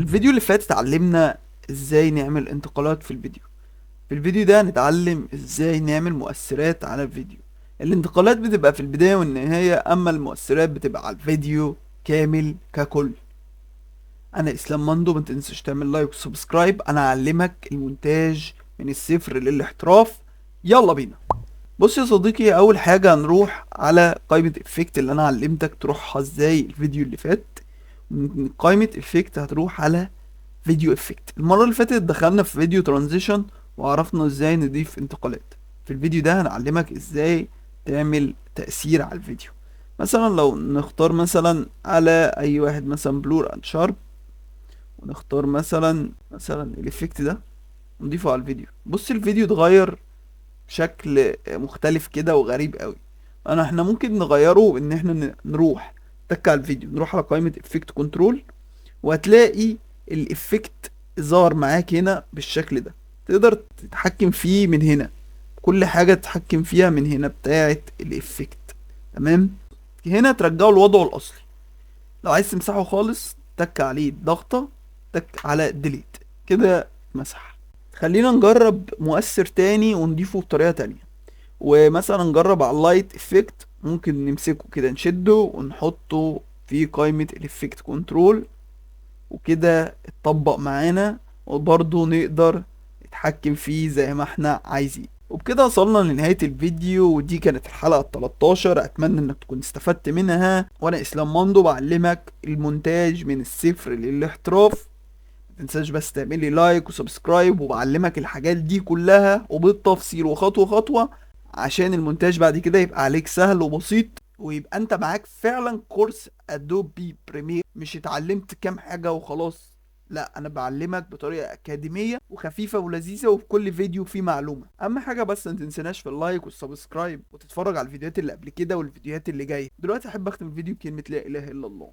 الفيديو اللي فات اتعلمنا ازاي نعمل انتقالات في الفيديو. في الفيديو ده هنتعلم ازاي نعمل مؤثرات على الفيديو. الانتقالات بتبقى في البداية والنهاية، اما المؤثرات بتبقى على الفيديو كامل ككل. انا اسلام مندو، ما تنساش تعمل like و subscribe. انا اعلمك المونتاج من الصفر للاحتراف. يلا بينا. بص يا صديقي، اول حاجة هنروح على قائمة effect اللي انا علمتك تروحها ازاي الفيديو اللي فات. من قائمة effect هتروح على video effect. المرة اللي فاتت دخلنا في video transition وعرفنا ازاي نضيف انتقالات. في الفيديو ده هنعلمك ازاي تعمل تأثير على الفيديو. مثلا لو نختار مثلا على اي واحد، مثلا blur and sharp، ونختار مثلا ال effect ده ونضيفه على الفيديو. بص الفيديو اتغير بشكل مختلف كده وغريب قوي. احنا ممكن نغيره ان احنا نروح تك على الفيديو، نروح على قائمة effect control، وهتلاقي ال effect ظهر معاك هنا بالشكل ده. تقدر تتحكم فيه من هنا، كل حاجة تتحكم فيها من هنا بتاعة ال effect. تمام، هنا ترجعه لوضعه الاصلي. لو عايز تمسحه خالص تك عليه ضغطة، تك على delete، كده اتمسح. خلينا نجرب مؤثر تاني ونضيفه بطريقة تانية. ومثلا نجرب على ال light effect، ممكن نمسكه كده نشده ونحطه في قائمة ال effect control، وكده اتطبق معانا، وبرضه نقدر نتحكم فيه زي ما احنا عايزين. وبكده وصلنا لنهاية الفيديو، ودي كانت الحلقة التلتاشر. اتمنى انك تكون استفدت منها. وانا اسلام مندو بعلمك المونتاج من الصفر للاحتراف. ما تنساش بس تعمل لي like و subscribe، وبعلمك الحاجات دي كلها وبالتفصيل وخطوة خطوة، عشان المونتاج بعد كده يبقى عليك سهل وبسيط، ويبقى انت معاك فعلا كورس Adobe Premiere، مش اتعلمت كام حاجة وخلاص. لا، انا بعلمك بطريقة اكاديمية وخفيفة ولذيذة، وفي كل فيديو فيه معلومة. اهم حاجة بس ما تنسناش في ال like وال subscribe، وتتفرج على الفيديوهات اللي قبل كده والفيديوهات اللي جاية. دلوقتي احب اختم الفيديو بكلمة لا اله الا الله.